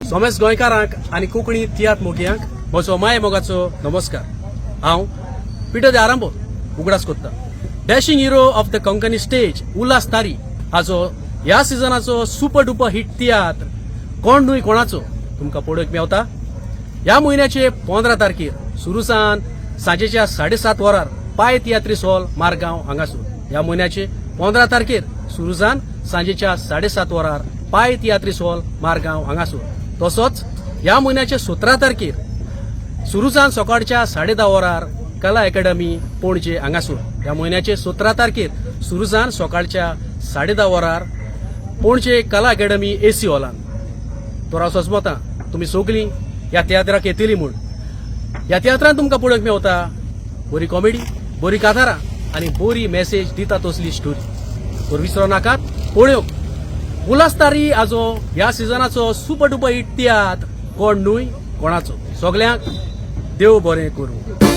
Soames गोंयकारांक आनी कोंकणी तियात्र मोगयांक म्हजो माय मोगाचो नमस्कार. हांव पिटर दे आरांबो उगडास कोत्ता dashing hero of the Konkani stage Ulhas Tari हाजो ह्या सिजनाचो सुपर डुपर हिट तियात्र कोण न्हय कोणाचो तुमकां पळोवंक मेवता ह्या म्हयन्याचे 15 तारखेर सुरूसान सांजेच्या 7:30 वरार पाय तियात्रीस हॉल, मारगांव हांगासून. ह्या म्हयन्याचे 15 तारखेर सुरूसान सांजेच्या 7:30 वरार पाय तियात्रीस हॉल, मारगांव हांगासून. तसोच ह्या म्हयन्याचे 17 तारखेर सुरूसान सकाळच्या 10:30 वरार कला अकॅडमी, पणजे हांगासून. ह्या म्हयन्याचे 17 तारखेर सुरूसान सकाळच्या 10:30 वरार पणजे कला अकॅडमी एसी हॉलान. तर हांव सजमता तुमी सगळीं ह्या तियात्राक येतली म्हूण. ह्या तियात्रान तुमकां पळोवंक मेवता बरी कॉमेडी, बरी कातारां आनी बरी मॅसेज दिता तसली स्टोरी. तर विसरो नाकात पळोवंक उल्हास तारी हाजो ह्या सिजनाचो सुपर डुपर हिट तियात्र कोण न्हय कोणाचो. सगल्यांक देव बरें करूं.